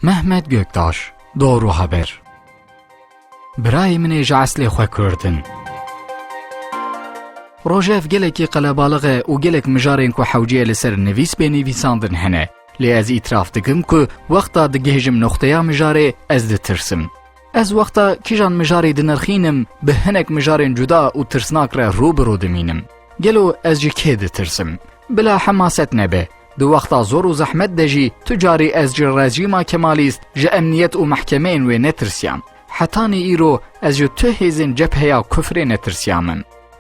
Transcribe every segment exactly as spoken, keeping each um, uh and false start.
Mehmet Göktaş, Doğru Haber. Birayê min ê ji eslê xwe Kurd in. Rojev gelekî qelebalix e û gelek mijarên ku hewce ye li ser nivîs bê nivîsandin hene. Lê ez îtiraf dikim ku wexta digihêjim noxteya mijarê, ez ditirsim. Ez wexta kîjan mijarê dinirxînim, bi hinek mijarên cuda û tirsnak re rû bi rû dimînim. Gelo ez ji kê ditirsim? Bila hemaset nebe. Di wexta zor û zehmet de jî tu carî ez ji rejîma Kemalîst, ji emniyet û mehkemeyên wê netirsiyam. Hetanî îro ez ji tu hêzên cebheya kufrê netirsiyame.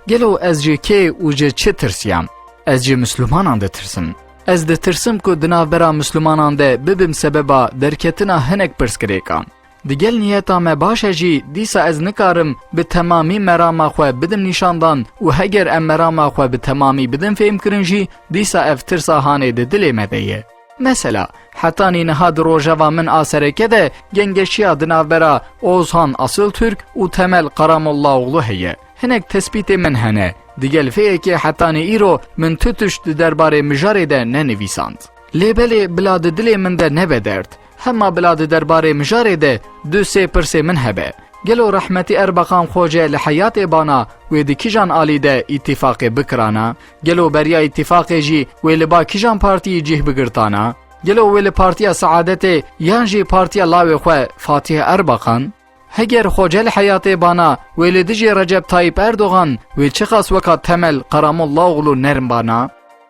Gelo ez ji kê û ji çi tirsiyam? Ez ji Mislimanan ditirsim. Ez ditirsim ku di navbera Mislimanan de bibim sebeba derketina hinek pirsgirêkan. Digel niyeta me baş e jî, dîsa ez nikarim bi temamî merama xwe bidim nîşandan û heger em merama xwe bi temamî bidin fêhmkirin jî, dîsa ev tirsa hanê di dilê me de ye. Mesela, hetanî niha di rojeva min a sereke de gengeşiya di navbera Ozhan Asiltürk û Temel Karamollaoglu heye. Hinek tespîtê min hene. Digel vê yekê hetanî îro min tu tişt di derbarê mijarê de nenivîsand. Lê belê bila di dilê min de nebe derd. Hema bila di derbarê mijarê de du sê pirsê min hebe. Gelo rehmetî Erbakan Xoce li heyatê bana wê di kîjan alî de îtîfaqê bikirana? Gelo beriya îtîfaqê jî wê li ba kîjan partiyî cih bigirtana? Gelo wê li Partiya Seadetê yan jî partiya lawê xwe Fatih Erbakan? Heger Xoce li heyatê bana wê li dijî Recep Tayyip Erdogan wê çiqas weka Temel Karamollaoglu nerm bana?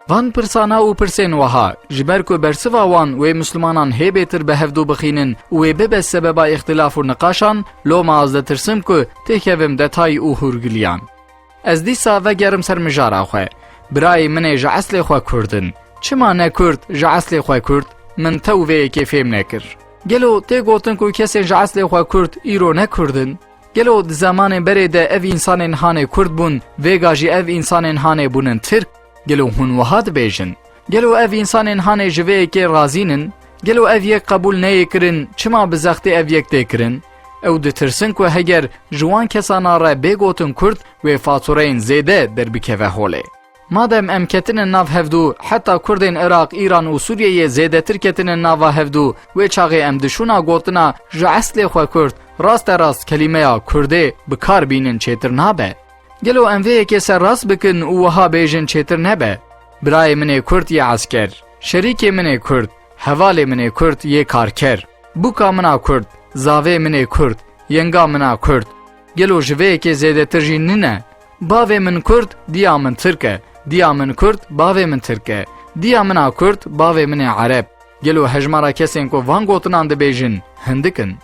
Van pirsana û pirsên wiha, ji ber ku bersiva wan wê Mislimanan hê bêtir bi hevdû bixînin û wê bibe sebeba îxtilaf û niqaşan, loma ez ditirsim ku têkevim detay û hûrgiliyan. Ez dîsa vegerim ser mijara xwe. Birayê min ê ji eslê xwe Kurd in. Çima ne Kurd, ji eslê xwe Kurd? Min tew vê yekê fêm nekir. Gelo tê gotin ku kesên ji eslê xwe Kurd îro ne Kurd in? Gelo di zemanên berê de ev însanên hanê Kurd bûn, vêga jî ev însanên hanê bûnin Tirk? Gelo hûn wiha dibêjin? Gelo ev însanên hanê ji vê yekê razî nin? Gelo ev yek qebûl neyê kirin, çima bi zextê ev yek tê kirin? Ew ditirsin ku heger ji wan kesana re bê gotin Kurd, wê fatureyên zêde derbikeve holê. Madem em ketine nav hevdû, heta Kurdên Iraq, Îran û Sûriyeyê zêdetir ketine nava hevdû, wê çaxê em di şûna gotina ji eslê xwe Kurd, raste rast kelîmeya Kurdê bi kar bînin çêtir nabe. Gelo em vê yekê ser rast bikin û wiha bêjin çêtir nebe? Birayê min ê Kurd yê esker, şerîkê min ê Kurd, hevalê min ê Kurd yê karker, bûka min a Kurd, zavê min ê Kurd, yenga min a Kurd. Gelo ji vê yekê zêdetir jî nîne? Bavê min Kurd, diya min Tirk e. Diya min Kurd, bavê min Tirk e. Diya min a Kurd, bavê min ê Ereb. Gelo hejmara kesên ku van gotinan dibêjin, hindik in?